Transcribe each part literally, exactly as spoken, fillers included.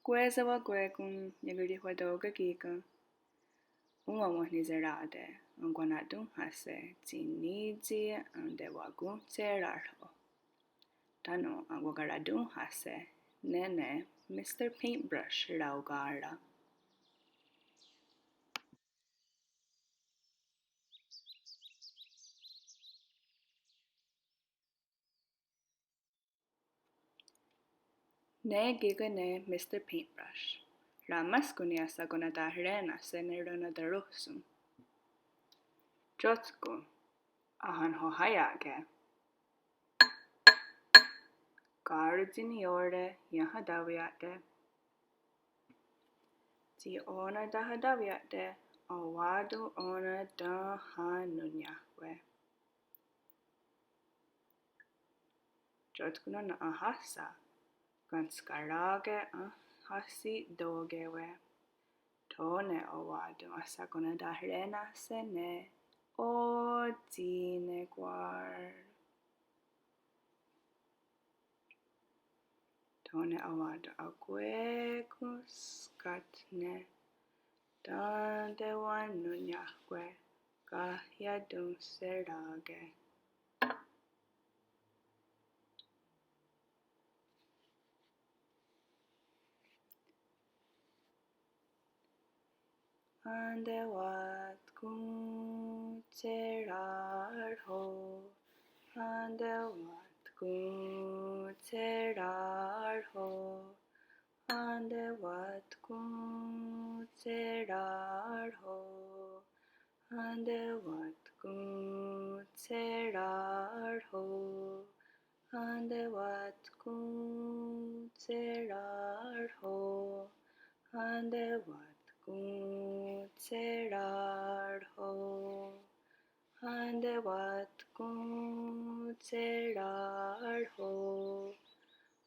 Kweh sewakwé:kon, yakerihwató:ken kí:ken. Òn:wa wenhniserá:te' enkwana'tón:hahse' tsi ní:tsi entewakontserárho'. Tánon' enkwakaratón:hahse' nè:ne Mister Paintbrush raoká:ra'. Ne kí:ken ne Mister Paintbrush. Ramáskon ne ahshakonatahrè:na'se' ne ronatenrohsón. Tiótkon, ahanhoháia'ke'. Ká:ro tsi niió:re iahatáweia'te'. Tsi ó:nen tahatáweia'te', enwá:ton' ó:nen tenhanónniahkwe'. Tiótkon ne ahahsà:, kenhskará:ke' ahahsi'tò:kewe'. Tho ne enwá:ton' ahshakonatahrè:na'se' ne otsì:nekwar. Tho ne enwá:ton' akwé:kon skátne tentewanónniahkwe' kahiatónhserá:ke'. Entewatkónhserárho', entewatkónhserárho', entewatkónhserárho', entewatkónhserárho', entewatkónhserárho', entewatkónhserárho',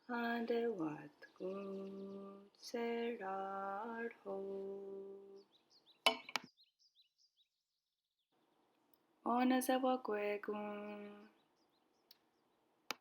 entewatkónhserárho'. Ó:nen sewakwé:kon.